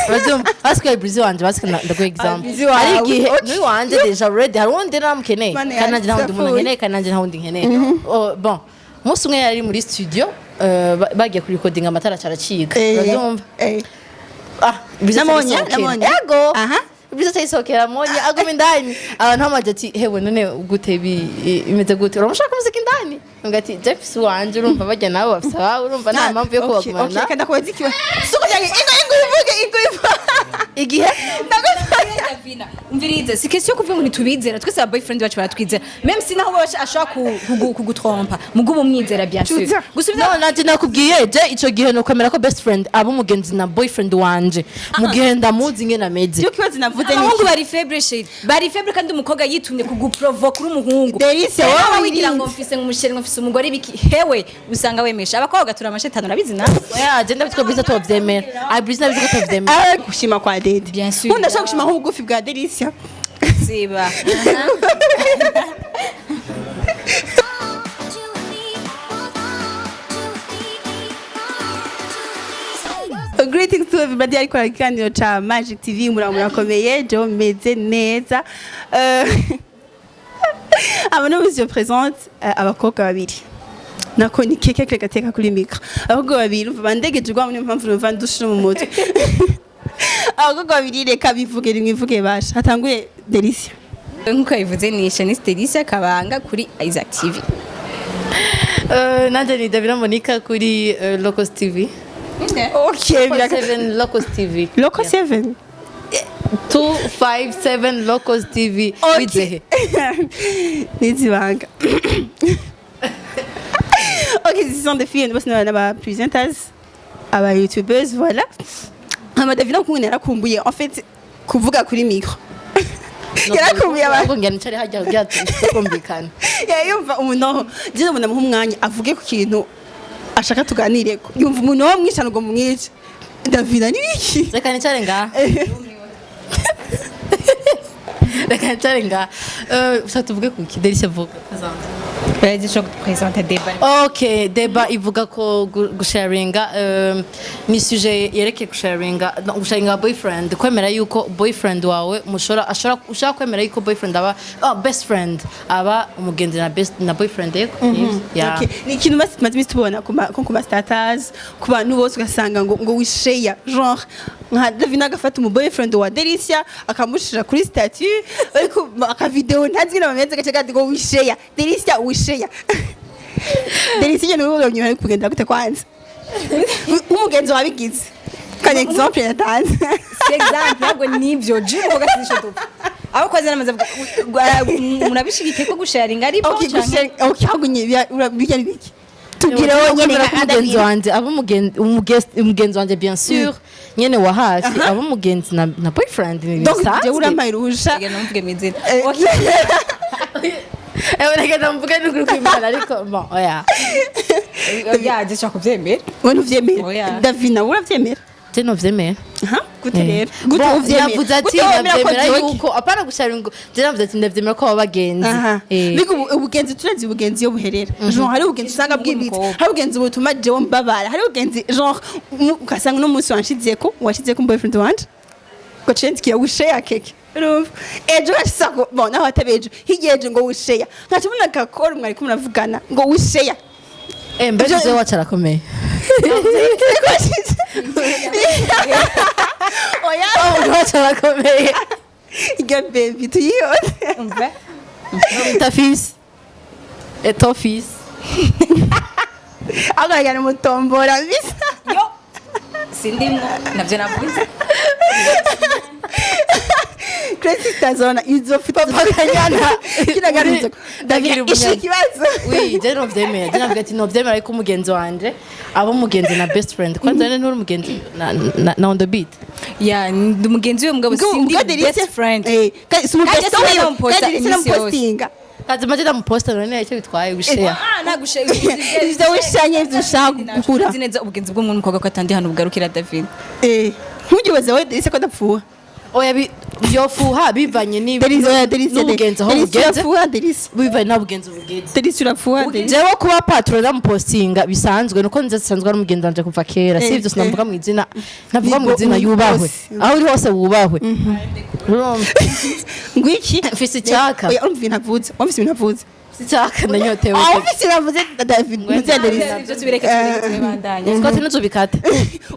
Urabyumva, basi Breezy wanje, basi ndaguha example. Breezy wawe. Hari igihe Okay. n'uyu wanje déjà already hari uwundi namukeneye, Mana kandi nanjye nta wundi muntu yanjye. nkeneye, kandi nanjye nta wundi nkeneye. Oh, bon, umunsi umwe yari muri studio, bagiye kurikodinga, amatara acaracika. Urabyumva? Ah, Breezy Namonye, atayisohokera. namonye. Ego. Aha. Breezy atayisohokera, monye aguma indani. Abantu bamaze ati: "Hewe, none gute imeze gute? Uramushaka muzika indani?" Ngo ati: "Jeff si wanje." Urumva bajya nabo bafise ababo, urumva nta mpamvu yo kubagumana. Okay, kandi akubaza ikibazo. Suko yange, ingo ingo ivuge, ingo ivuge. Igihe Davina, umvirize, si question yo kuvuga ngo ntitubizera. Twese aba boyfriend bacu baratwizera, même si naho baba ashobora kugutrompa, mugubu umwizera, bien sûr. Tuza. Gusa No, nanje nakubwiye, je ico gihe nokwemera ko best friend aba umugenzi na boyfriend wanje mu gihe ndamuzi ingene ameze. Cyo kibazo navuze ni Abahungu bari faible, chérie, bari faible. Kandi umukobwa yitumye kuguprovoka uri umuhungu, Delice, wowe wowe wigira ngo wirinde. mfise umuchéri, ngo mfise umugore, ibiki, hewe usanga wemesha abakobwa turi amashetani, urabizi nawe. Oya, je ndabizi ko Breezy atovyemera. Ah, Breezy ndabizi ko atovyemera. Ah, gushima kwa Dede. Bien sûr. Ubundi ndashaka gushima nk'ubugufi bwa Delicia. Ziba. Greetings to everybody ariko ikiganiro ca Magic TV. Murakomeye, jewe meze neza. Aba no je présente abakobwa babiri, nako ni keke keke gateka kuri micro. Abakobwa babiri, umva, bandegeje rwa niyo mpamvu numva ndushira mu mutwe. Abakobwa babiri, reka bivuge rimwe, ivuge basha. Hatanguye Delicia. Nkuko yabivuze, ni Shanice Delicia Kabanga kuri Isaac TV. Nanje ni Davina Monica kuri Locos TV. Okay, biraka. 7 Locos TV. Loco 7. 257 Locos TV. Wizehe? Nizibanga. Ok, ce sont des filles, bose n'aba presenters, aba youtubers, voilà. Hama Davina ukuntu yarakumbuye en fait kuvuga kuri micro. Yarakumbuye abantu. Ahubwo ngira nicare hajya kugira tukumvikane. Yumva umuntu je umuntu amuha umwanya avuge ku kintu ashaka tuganireko. Yumva umuntu wo mwica ngo mumwice. Davina, ni biki? Reka nicare ngaha, reka nicare ngaha. Ushaka tuvuge kuki? Delicia, vuga, présente. Vas-y, je te présente débat. Ok, débat ivuga ko gusharinga, ni sujet yerekeye gusharinga, no, gusharinga boyfriend, kwemera yuko boyfriend wawe mushora ashobora, ushaka kwemera yuko boyfriend aba, oh, best friend aba umugenzi na best na boyfriend, yego, yeah. Okay. Ni ikintu basi tumaze iminsi tubona ku ma status, ku bantu bose, ugasanga ngo wisheya, genre nka Davina agafata umu boyfriend wa Delicia akamushira kuri statut, ariko aka video ntazi ngene bameze, gace gati ngo wisheya Delicia, wisheya Delicia. Nyene uri nyuma kugenda gute kwanza umugenzi wabigize kan exemple yatanze? Si exemple, ntabwo nibyo je uvuga, si dupfa aho koze namaze avuga murabishigikiye ko gusharinga ari Okay, gusheya, okay, ahubwo nye bijya ni biki? Tubwire wowe nyene. Kwemera ko Nka umugenzi Davina. wanje aba umugenzi wanje, bien sûr, nyene wa hafi, aba umugenzi na boyfriend ni Donc bisanzwe. jewe urampaye uruhusha. Numvuge mwizina. Reka mvuge n'ukuri kw'Imana, ariko bon, oya. Ya, je kubyemera. Wowe ntuvyemera? Oya. Davina, uravyemera? Je novyemera. Aha, gute rero? Gute Bon, uvyemera? navuze ati Gute wemera ko ndavyemera jewe- yuko apana gusharinga, je navuze ati ndavyemera ko baba bagenzi. Aha. Eh. Mbega ubugenzi, turazi ubugenzi iyo buherera. Genre hari ubugenzi usanga bwimbitse, N'umukobwa. hari ubugenzi butuma jewe mbabara, hari ubugenzi genre ugasanga uno munsi wanshizeko, washizeko boyfriend wanje ngo cendikiye wisheya keke, urumva ejo hashisa ko bon naho atabejo, hirya ejo ngo wisheya, nkaca mbona gakora mwari ko muravugana ngo wisheya. Mbega jewe wacu arakomeye. Oya. Umuntu wacu arakomeye. Iryo baby tuyiyone. Umva. Ta fils et ton fils. Agaragara umutombora bisa. Yo, sindimwo, navyo navuze. Crazy Stazona izo papa Kanyana. Kinagarutse David Ndagira ishe umunyana. ikibazo. Oui, je novyemera. Je navuga ati novyemera ariko umugenzi wanje aba umugenzi na best friend. Kwanza none nturi umugenzi na on the beat? Ya, ndi umugenzi we, mugabo sindi best friend. Eh, kandi si umu Kandi best si friend, namuposta kandi si iminsi yose. namupostinga. Kazima je ndamuposta, none icyo bitwaye gushare? Ah, nagushe. Ivyo wishanye, ivyo ushaka gukura. Nzi neza ubugenzi bw'umuntu n'umukobwa ko atandi hantu bugarukira, David. Eh, ntugibaze wowe Delice ko adapfuha. Oya, Yofuha bivanye Delisi, oya, Delisi, n'ubugenzi aho Delisi, bugeze. urafuha, Delisi. Bivanye n'ubugenzi bugeze. Delisi, urafuha, Delisi. Jewe kuba patron ndamupostinga bisanzwe, nuko nze zisanzwe ari umugenzi wanje kuva kera. Sivyo, sinavuga mu izina, ntavuga mu izina. Ni Yubahwe. bose. Aho uri hose wubahwe. Urumva? Ngwiki? Mfise icyaka. Oya, urumva ibintu avuze, wumvise ibintu avuze? Mfise icyaka, ndanyotewe. Ah, wumvise ibintu avuze, David, muze Delisi. Ibyo tubireke, tubireke, tubibandanye. Scott, ntuzubikate.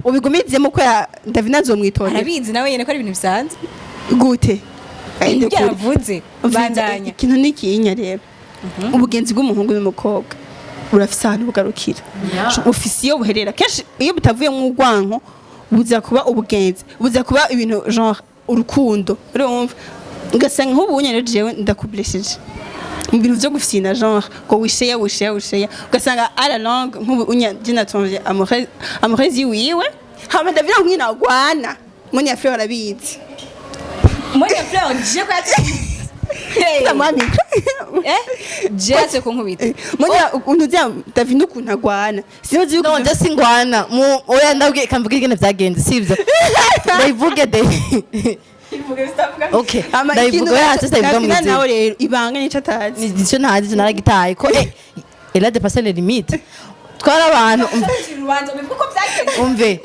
Ubigumizemo ko ya David azomwitorera. Arabizi nawe nyene ko ari ibintu bisanzwe. Gute? Ibyo yaravuze, bandanya. Ikintu ni ikinya rero, ubugenzi bw'umuhungu n'umukobwa burafise ahantu bugarukira, bufise iyo buherera. Kenshi iyo butavuyemo urwanko, buza kuba ubugenzi, buza kuba ibintu genre urukundo. Urumva, ugasanga nk'ubu nyene jewe ndakublesheje mu bintu vyo gufyina, genre ngo wisheya, wisheya, wisheya, ugasanga à la longue nk'ubu unya je natomvye amoureuse wiwe, hama David nk'ina agwana Monia Fleur, arabizi. Monia Fleur je ko yatse. Ndamuha micro. Je yatse kunkubita. Monia, ukuntu uzi David n'ukuntu agwana, sinzi yuko No, nje singwana mu, oya, ndabwiye kamvuga ingene vyagenze, sivyo? Ndayivuge de. Okay, Ama ndayivuga. ikintu Oya, hasi ndayivuga mu Davina izina. nawe rero ibanga nico atazi. Nicyo ntazi, naragitaye ko elle a dépassé les limites. Twari abantu Urubanza ubivuga uko byagenze. Umve,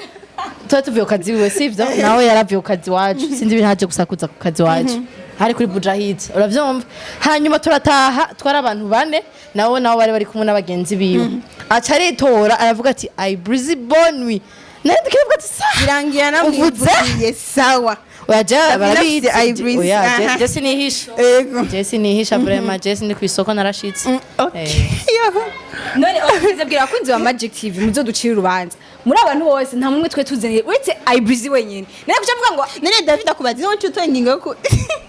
tuba tuvuye ku kazi wiwe, sivyo? Nawe yaravuye ku kazi iwacu, sinzi ibintu haje gusakuza ku kazi iwacu, hari kuri Bujahid, uravyumva? Hanyuma turataha, twari abantu bane, nawe bari kumwe n'abagenzi biwe, aca aritora aravuga ati "Ibreezy, bonne nuit." Nari ndikiravuga ati sa Birangira Uvuze? namwivugiye sawa. Oya, je Davina barabizi. afise Ibreezy, Oya, aha. je sinihisha. Ego. Je sinihisha vraiment, je sindi kw'isoko, narashitse. Okay. Yo. None okiza bwira abakunzi ba Magic TV, muzoducire urubanza. Muri abantu bose nta mumwe twe tuzaniye uretse Ibreezy wenyine. Nari kuca mvuga ngo None David akubaza niba utoye ingingo yo ku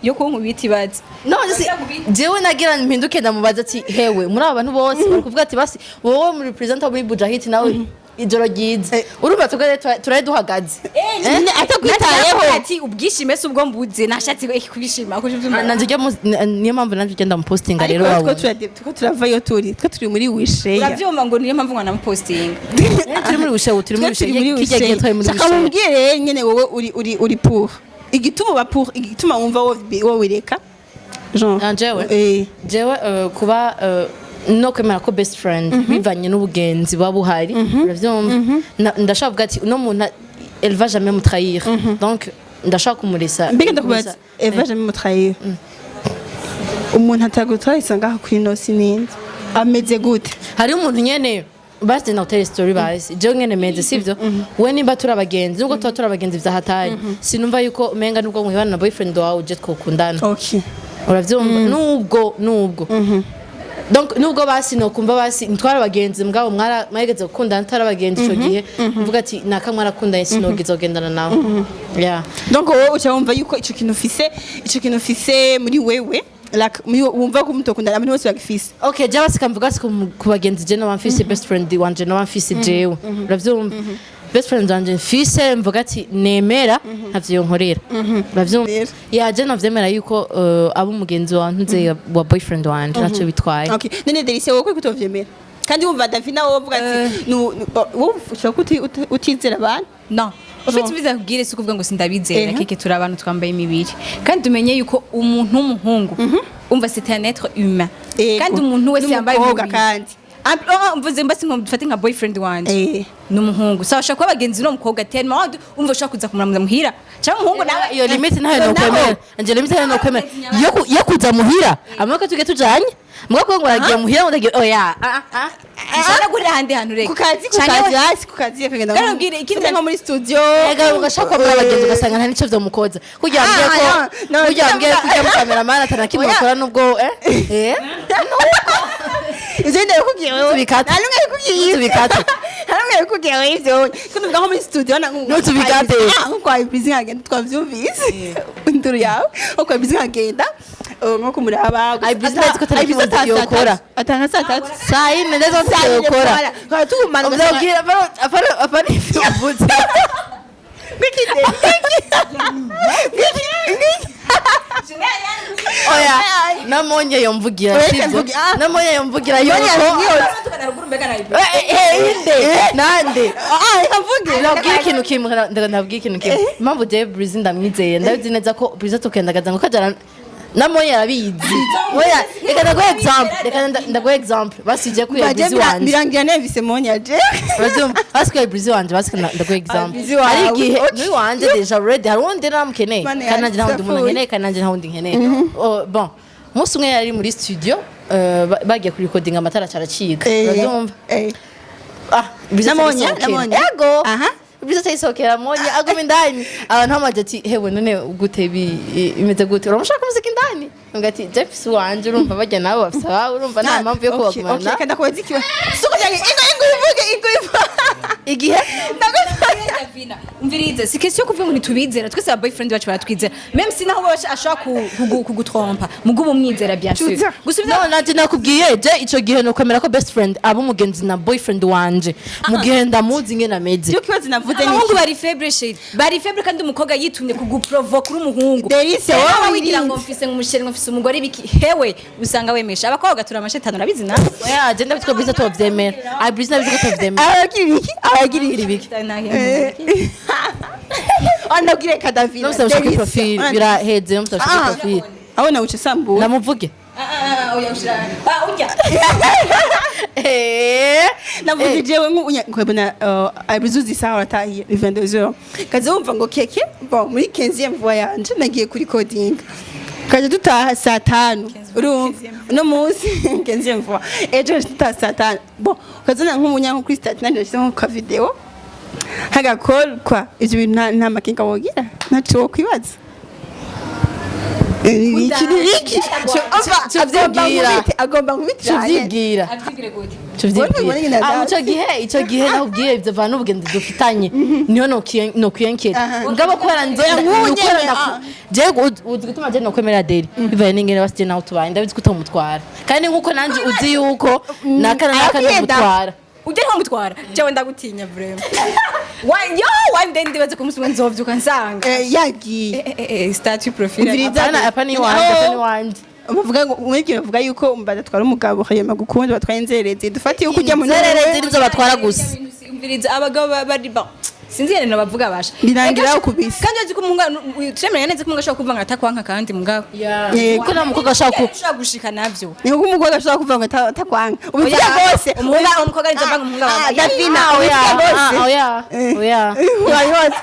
yo kunkubita, ibaze. No, si jewe nagira mpinduke ndamubaza ati hewe, muri aba bantu bose bari kuvuga ati basi wowe muri presenter muri Bujahit, nawe ijoro ryiza. Urumva twebwe turari duhagaze. Nyine atakwitayeho. Ati ubwishime si ubwo mbuze, nashatse kubishima kuko uvyumva. Nanje ujya niyo mpamvu nanje ugenda mupostinga rero. Ariko Wabona. two turavayo, turi muri wisheya. Uravyumva ngo niyo mpamvu ngo namupostinga. Turi muri wisheya, turi muri Twe turi muri wisheya, kijya gihe twari muri wisheya. Shaka wisheya. mubwire rero nyene wowe uri pour igituma uba pour, igituma wumva wo wireka genre. Ah, jewe? Eh. Jewe kuba no kwemera ko best friend bivanye n'ubugenzi buba buhari, uravyumva? Ndashaka kuvuga ati uno muntu elle va jamais me trahir, donc ndashaka kumuresa. Mbega ndakubaza, Eva jamais me trahir, umuntu atagutrahisa ngaha kuri ino si ninde, ameze gute? Hariho umuntu nyene basi na hotel story, bazi jewe nyene meze, sivyo? We nimba turi abagenzi, nubwo tuba turi abagenzi vya hatari, sinumva yuko umenga nubwo muhibana na boyfriend wawe uje twokundana. Uravyumva? Nubwo donc nubwo basi nokumva basi ntwara abagenzi mugabo mwageze gukundana tutari abagenzi, ico gihe mvuga ati naka mwarakundanye, sinogeza kugendana nawe, yeah. Donc wowe uca wumva yuko ico kintu ufise muri wewe, like muri wumva ko mutokundana, abantu bose bagifise. Okay, jya basi kamvuga si ku bagenzi, je noba mfise best friend wanje, noba mfise jewe, uravyumva? Best friend wanje mfise, mvuga ati nemera ntavyo yonkorera, uravyumva? Rero. Ya, je navyemera yuko abo umugenzi wantuze wa boyfriend wanje ntacyo bitwaye. Okay, none Delicia, wowe ko kutovyemera kandi wumva Davina, wowe uvuga ati wowe ushobora utizera abantu? No. Ufite ibiza kubwire, si ukuvuga ngo sindabizera. Keke turi abantu twambaye imibiri, kandi tumenye yuko umuntu w'umuhungu, umva, c'est un être humain. Ego. Kandi umuntu wese yambaye N'umukobwa umubiri. kandi. Ah, oh, mvuze mbasi nko dufate nka boyfriend wanje ni umuhungu, sawa, ushobora kuba abagenzi n'uwo mukobwa tellement umva ushobora kuza kumuramuza muhira, cyangwa umuhungu nawe. Iyo limite ntayo nokwemera, anje limite ntayo nokwemera yo kuza muhira amaboko tuge tujanye, mugabo kuvuga ngo aragiye muhira, ngo ndagiye, oya, ah ah. Ushobora guhurira ahandi hantu, reka. Ku kazi, ku Canke kazi, hasi ku kazi akagenda Kandi ubwire, ikindi nko muri studio. Ega ugashaka kuba abagenzi, ugasanga nta nico vyomukoza kugira Ah, mbwiye ko no, no, kugira mbwiye ko ujya mu cameraman atana kimwe Oya. bakora nubwo Ivyo ndabikubwiye wewe. Ntubikate. Nta n'umwe yabikubwiye. Ntubikate. Nta n'umwe yabikubwiye wewe ivyo. Ko nuvuga nko muri studio na Ntubikate. Ah, nko kwa Ibreezy nkagenda, twavyumvise. Induru yawe. Nko kwa Ibreezy nkagenda, nko kumuraba. Ibreezy ndazi ko atari kimwe yokora. Atanga saa tatu. Saa yine ndazi ko Saa yine yokora. voilà. Twaba tugumana ugasanga- Uzabwira apana ivyo uvuze. Ngwiki. Ngwiki. Oya, Namonye yomvugira. Oya, Sivyo? mvugi- ah. Namonye yomvugira Monye yuko yomvugira. Eh, eh, inde nande? Ah, reka mvuge. Nabwira ikintu kimwe, ndabwira ikintu kimwe. Impamvu jewe Breezy ndamwizeye, ndabizi neza ko Breezy tukendagaza ngo kajana namonye arabizi. Oya, reka ndaguhe example, reka ndaguhe example. Basije kuya Baje Breezy wanje. Birangira nevise Monya je. Urabyumva? Basi Breezy wanje, basi ndaguhe example. Breezy wawe. Hari igihe Okay. n'uyu wanje déjà already hari uwundi namukeneye, Mana kandi nanjye nta wundi muntu yapfuye. nkeneye, kandi nanjye nta wundi nkeneye. Oh, bon, umunsi umwe yari muri studio, bagiye kurikodinga, amatara acaracika. Urabyumva? Eh. Ah, Breezy Namonye, atayisohokera. Namonye. Ego. Aha. Breezy atayisohokera, Monye aguma indani. Abantu bamaze ati: "Hewe, none gute imeze gute? Uramushaka umuziki indani?" Ngo ati: "Jeff si wanje, urumva bajya nabo bafise ababo, urumva nta mpamvu yo Okay, okay, kubagumana." reka ndakubaza ikibazo. Suko yange ingo ingo ivuge ingo ivuge. Igihe Davina, umvirize, si question yo kuvuga ngo ntitubizera. Twese aba boyfriend bacu baratwizera, même si naho baba ashobora kugutrompa, mugubu umwizera, bien sûr. Tuza. Gusa No, nanje nakubwiye, je ico gihe nokwemera ko best friend aba umugenzi na boyfriend wanje mu gihe ndamuzi ingene ameze. Cyo kibazo navuze ni Abahungu bari faible, chérie, bari faible, kandi umukobwa yitumye kuguprovoka uri umuhungu. Delice, Rero wowe wowe wigira ngo wirinde. mfise ngo umuchéri, ngo mfise umugore biki, hewe usanga wemesha abakobwa turi amashetani, urabizi nawe. Oya, je ndabizi ko Breezy atovyemera. Ah, Breezy ndabizi ko atovyemera. Abagira iki? Abagira iki? Ah, ndabwire Kadavina. Nomusaba ushake Delice. profil. Ah, Biraheze, nomusaba ushake Ah. profil. Aho nawe uca usambura. Namuvuge. Ujya. Eh. Navuze jewe nkubona abizuzi isaha watahiye ni 22h, kaza wumva ngo keke bon muri 15e voie yanje nagiye kuri coding, kaje dutaha saa 5. Urumva uno munsi 15e voie, ejo dutaha saa 5. Bon, ukazana nk'umunyanko kuri statut, nanje nashyizeho ka video hagakol kwa ivyo bintu, nta makenga wogira, ntaco wokwibaza. Iki ni iki? Tuvyibwira. Agomba nkubite. Tuvyibwira. Abyigire gute? Tuvyibwira. Ah, ico gihe nakubwiye ivyo vana n'ubugenzi dufitanye, niyo nokwiyenkera. Mugabo kubera nzi Oya, nk'ubu kubera nyene, ah. Jewe uzi gutuma je nokwemera Deri bivaye n'ingene basi nawe tubaye, ndabizi ko utomutwara, kandi nkuko nanje uzi yuko naka na naka Arakwiyenda. ndamutwara. Ujya nko mutwara, jewe ndagutinya vraiment. Wa yo one day ndibaze ku munsi umwe nzovyuka nsanga Yagiye. Statut profil. Umviriza. Apana iwanje, apana iwanje. Bavuga ngo mwibyo, bavuga yuko badatwara umugabo hanyuma gukunda batwaye inzererezi, dufate yuko ujya mu Inzererezi nizo batwara gusa. Umviriza, abagabo bari ba sinzi yene bavuga basha. Birangira Ega, ukubise. kandi uzi ko umuhungu turemeranya neza ko umuhungu ashobora kuvuga ngo atakwanka, kandi mugabo Yego. Kuko nta mukobwa ashaka ku ashobora gushika navyo. Ni nkuko umukobwa ashobora kuvuga ngo atakwanga ubivuga Oya, rwose. Umukobwa arizo avanga umuhungu Ah, wambaye. Davina, Ah, oya, ubivuga rwose. ah, oya, oya. Wayihose.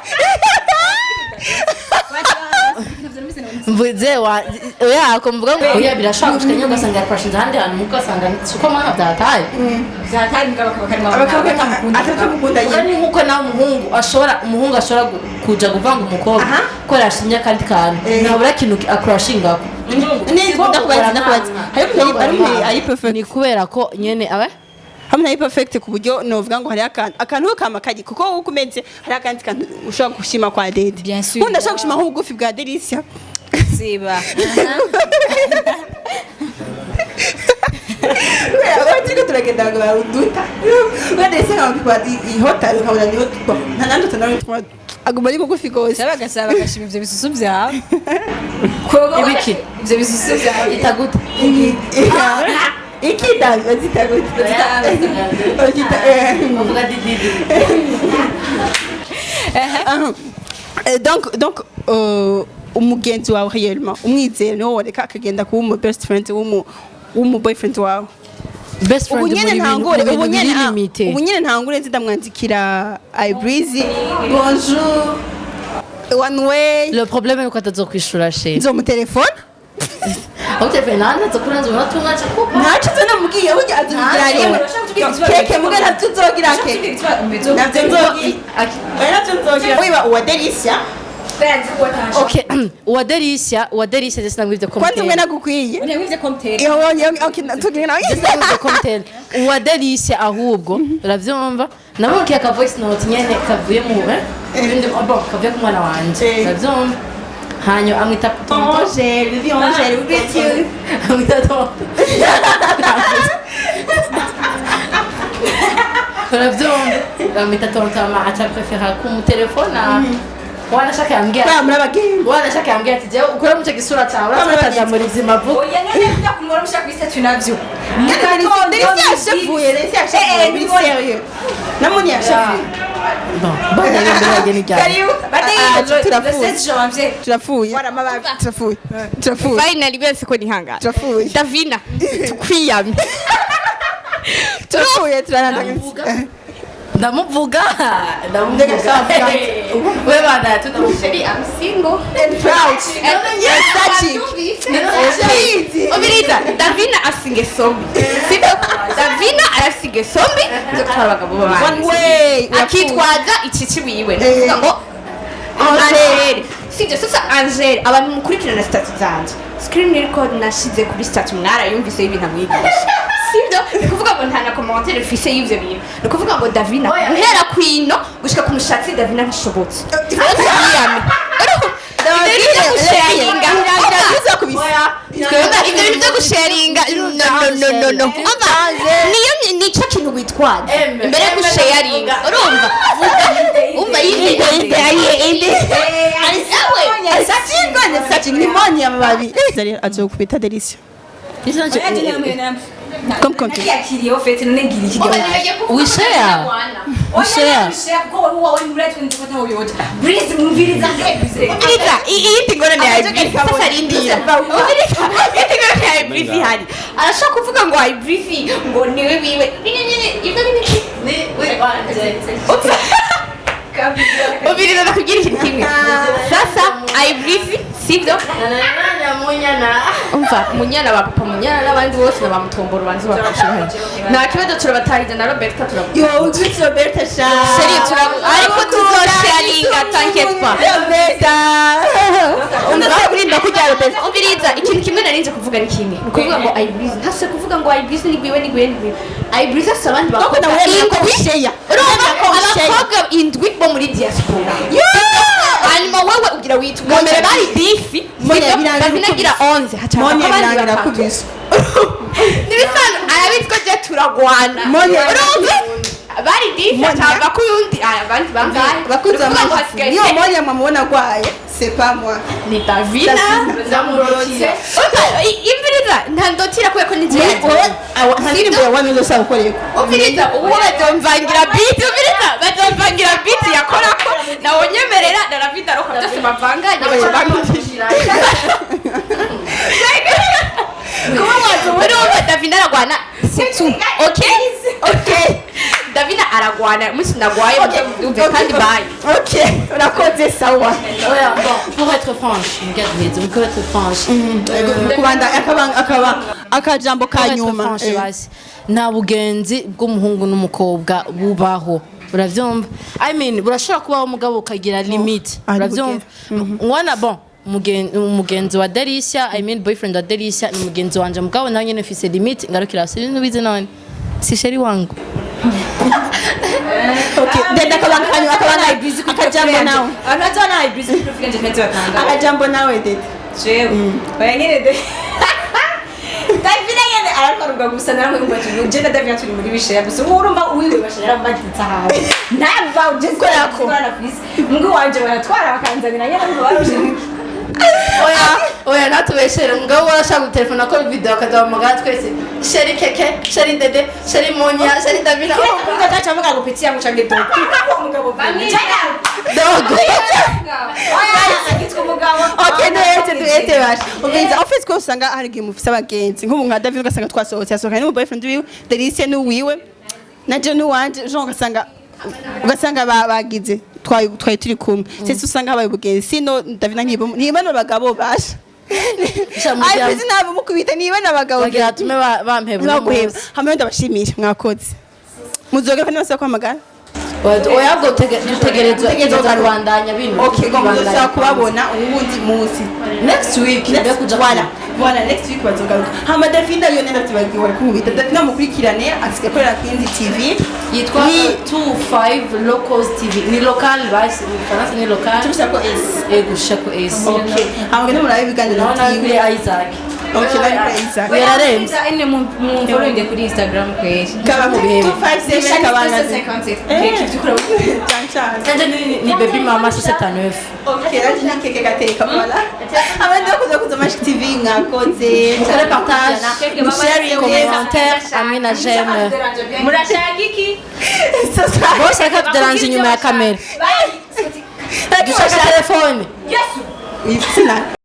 Mvuze wa oya, ko mvuga ngo oya, birashobora gushika nyine ugasanga yakurashinze ahandi hantu, muko ugasanga siko mwana byataye. Vyatari mugabo akaba karimo Abakobwa batamukunda. atamukunda Ubwo nyine. ni nkuko nawe umuhungu ashobora kuja kuvanga umukobwa ko yashinye akandi kantu, ntabura ikintu akurashingako. Ndakubaza, ndakubaza, hari umuntu ari perfect? Ni kubera ko nyene abe Hamwe ari perfect ku buryo novuga ngo hari akantu ko kama kari kuko wowe uko umeze, hari akandi kantu ushobora gushima kwa Dede. Bien sûr. Ubundi ashobora gushima nk'ubugufi bwa Delicia. Ziba. Kubera turiko turagenda ngo baruduta, kubera Delicia nkawe ihota ukabona niho nta nandi utanari, aguma ari mugufi gose. Bagasaba bagashima ivyo bisusu vyawe. Ibiki? Ivyo bisusu vyawe. Itagute? Ikida bazita gute? Bazita Bavuga dididi. Ah. Donc umugenzi wawe réellement umwizere, niwo woreka akagenda kuba umu best friend w'umu boyfriend wawe? Best friend Ubu nyene muri bintu ntangure, mu ubu bintu nyene biri ah, limité. ubu nyene ntangure nzi ndamwandikira ibreezy bonjour one way. Le problème ni uko atazokwishura, chérie. Nzomutelefona. Aho telefone nandi azokurenza umunota umwe aca kupa. Ntaco nzo namubwiye, burya azobigira Ntaco. rimwe keke, muga ntavyo nzogira keke, navyo nzogira. Oya, navyo nzogira wiba uwa Delicia. Okay, uwa Delicia, uwa Delicia ndetse namwivye Kwanza umwe komutera. nagukwiye. Wivye komtere. Iyo okay, tugire nawe. Ndetse komutera uwa Delicia, ahubwo uravyumva, namubwiye aka voice note nyene kavuye mu ibindi, bon, kavuye ku mwana wanje. Uravyumva, hanyuma amwita tonton. Angèle, bébé Angèle, où es-tu? Amwita tonton, uravyumva, bamwita tonton, ama aca prefera kumutelefona. Wanashaka yambwiye. Kubera muri abagenzi. Wanashaka yambwiye ati jewe ukure mu cyo gisura cyawe, urashaka jambo rizima vuga. Oya, none byakumara mushaka kuri statut navyo. Delisia yashavuye, Delisia yashavuye, biri sérieux, namuni yashavuye. Bon, bon, ndagenda ryari? Karibu. Ah, Le turapfuye. 7 janvier. Turapfuye, turapfuye, turapfuye. Finally bese ko nihangana. Turapfuye. Davina, tukwiyamye. Turapfuye, turarandagiza. Ndamuvuga, ndamuvuga we bana, tunamuvuga. Chérie, I'm single. And proud. Yes, Sachi. Umviriza, Davina afise ingeso mbi, sibyo? Davina arafise ingeso mbi zo gutwara abagabo b'abandi. One way. Akitwaza icici wiwe, ni ukuvuga ngo Angele, sibyo? Sasa Angele, abantu mukurikirana statut zanje, screen record nashize kuri statut mwarayumvise y'ibintu amwigisha, sibyo? Ni ukuvuga ngo nta na commentaire mfise y'ivyo bintu. Ni ukuvuga ngo Davina, guhera kwino gushika ku mushatsi, Davina ntashobotse. Twiyame ibyo bintu byo gusharinga. Twebwe ibyo bintu byo gusharinga, no, no, no, no, no. Umva, niyo nico kintu witwaza Eme, imbere yo eme, gusharinga, urumva? Vuga, umva, yinde yinde Sachi ni moni amababi azokubita Delicia. Comme quand tu Nakiyakiriye au fait, none ngira iki? We share. We share. Breeze, mumviriza, Breeze. Umviriza, iyindi ngorane ya Ibreeze, sasa rindira. Umviriza, iyindi ngorane ya Ibreeze ihari, arashaka kuvuga ngo Ibreeze ngo niwe wiwe. Ibyo ni biki? Ni we wanje. Umviriza, ndakubwira ikintu kimwe. Sasa Ibreeze, sibyo? Nana munyana. Umva, Munyana ba papa Munyana n'abandi bose na ba Mutomboro banze bakashira, nta kibazo, turabatahije na Roberta turabu Yo, ujwi Roberta sha. Chérie, turabu, ariko tuzosharinga, t'inquiète pas. Roberta. Umva kurinda kujya Roberta. Umviriza, ikintu kimwe narinze kuvuga ni kimwe, ni ukuvuga ngo Ibreeze ntase kuvuga ngo Ibreeze ni gwiwe, ni gwiwe, ni gwiwe. Ibreeze afise abandi Koko bakobwa nawe wemera ko indwi. ushare. Urumva, Ko ushare. abakobwa indwi bo muri diaspora, hanyuma wewe ugira witwa Mwemera bari difi. Monya Sibyo? birangira Davina agira 11 haca Monya abandi birangira batatu. kubiswa. Nibisanzwe, arabizi ko je turagwana. Monya. Urumva, bari difi, Monya. haca ko uyundi abandi bangahe? Bakunze Ni ukuvuga ngo amashyi. hasigaye Niyo monya mwamubona agwaye, c'est pas moi. Ni Davina. Ndamurotse. Umva, imviriza, nta ndotira kubera ko ni jewe. Wowe nta ndirimbo ya wani uzosaba gukorerwa. Umviriza, ubu bazomvangira beat. Umviriza, bazomvangira beat yakorako nawe nyemerera na David aroka byose bavanganye baca bampisha kuba waza. Urumva, Davina aragwana, c'est tout. Okay, okay, Davina aragwana umunsi nagwaye, umve kandi, bye. Okay, urakoze, sawa. Oya, bon, pour être franche, mugarde, pour être franche. Kubanda akaba akaba akajambo ka Pour être nyuma. franche, basi nta bugenzi bw'umuhungu n'umukobwa bubaho, uravyumva? I mean, burashobora kubaho, umugabo ukagira limite. Ari. Uravyumva mwana? Bon, umugenzi wa Delicia, I mean boyfriend wa Delicia, ni mugenzi wanje, mugabo nawe nyene mfise limite ngarukira. Si nubizi none si chéri wangu. Okay, denda akabanga kanyuma, akabanga akajambo nawe. Abantu bazobona Ibreeze kuri profile yanje ntacyo batanga. Akajambo nawe, dede. Jewe oya nyene de Davina nyene aratwarwa gusa, naramwumva ati je na Davina turi muri bishaya gusa. Ubu urumva uwiwe bashaya yarambagitse ahantu ntava uje Korako. gukora fisi mungu wanje, baratwara bakanzanira nyene, ngo baruje. Oya, oya, natubeshere. Mugabo warashaka gutelefona akora video, akazahamagara twese: chéri keke, chéri dede, chéri munya, chéri Davina. Kumva tacha mvuga ngo petit yangu canke dogo umugabo. Dogo. Agitwa umugabo. Okay, duhetse, duhetse basha. Umviriza, en fait ko usanga hari igihe mufise abagenzi nk'ubu nka David, ugasanga twasohotse, yasohokanye n'umu boyfriend wiwe, Delicia n'uwiwe, na je n'uwanje, genre ugasanga bagize twari turi kumwe, sese usanga habaye ubugenzi. Sino Davina ntiba n'abagabo basha. Sha, mugira- Ay, ntabwo mukubita niba n'abagabo. Bagira atume bampeba uno Ntibaguheba. munsi. Hamwe ndabashimira, mwakoze, muzogaruka niba kwamagara. Oya, ubwo dutegerezwa kubandanya bino. Okay, ngo muzosaba kubabona uwundi munsi. Next week mbe kuja. Voilà, voilà, next week bazogaruka. Hama Davina yo nenda tubagiwe kumubita. Davina mukurikirane, asigaye akorera ku yindi TV. Yitwa 25 Locals TV, ni local basi, mu Faransa ni local. Tushako S. Yego, shako S. Okay, hama ngende murabe ibiganiro Naona kuri vyiwe. Isaac. Ok, nari Isaac. Yararenze. Ene mumfollowing kuri Instagram kweli. Kaba 257 kabanga. 257. Cyane cyane. Nanje ni baby mama 69. Ok, nanjye ni keke gateka, voilà. Abandi bakuze kuza Magic TV, mwakoze. Mukore partage, mushare, commentaire hamwe na j'aime. Murashaka iki? Bose reka tuderanje inyuma ya kamera, dushaka telefone. Yesu. Sina.